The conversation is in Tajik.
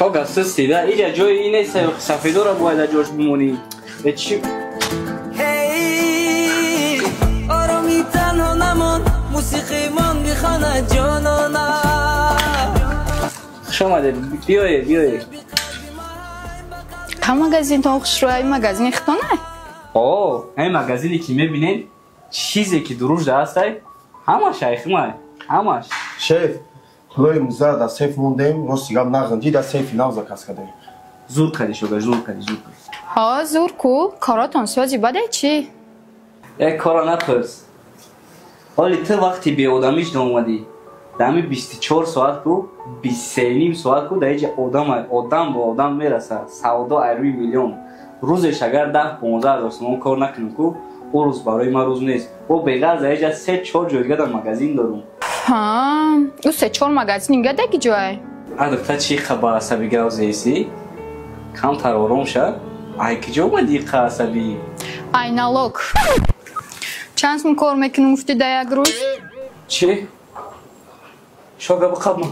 Шога сустида, иҷа ҷои ин нест, сафедора бояд дар ҷош бимонӣ. Э чӣ? Ороми танҳо намон, мусиқимон бихонад ҷонона. Хуш омадед, биёед, биёед. Ка магазинтон хушрӯ, магазини хитона? О, ҳамин магазине ки мебинед, чизе ки дурушда ҳастай, ҳамаш айхимай, ҳамаш. Шеф, пулои музара дар сейф мондем, рости гап нағанҷи, дар сейфи нав заказ кардем. Зур кардӣ, шога, зур кардӣ, зур кардӣ. Ҳо, зур ку, коротон сози баде чӣ? Э, кора напурс. Ҳоли ту вақти беодамиш наомадӣ. Дар ҳамин 24 соат ку, 23,5 соат ку дар иҷа одам, одам бо одам мерасад. Савдо айрӯи миллион. Рӯзеш агар 10-15 ҳазор сомон кор накунем ку, ӯ рӯз барои ман рӯз нест. Бо беғарз дар иҷа се чор ҷой дига дар магазин дорум. Ҳа, ӯ се чор магазин инга даги ҷой? А духта, чӣ хабар, асаби гап зесӣ? Камтар ором ша. Ай киҷо омадӣ иқа асабӣ? Ай налог. Чанд сум кор мекунӣ гуфтӣ дар як рӯз? Чӣ? Шога, биқабма.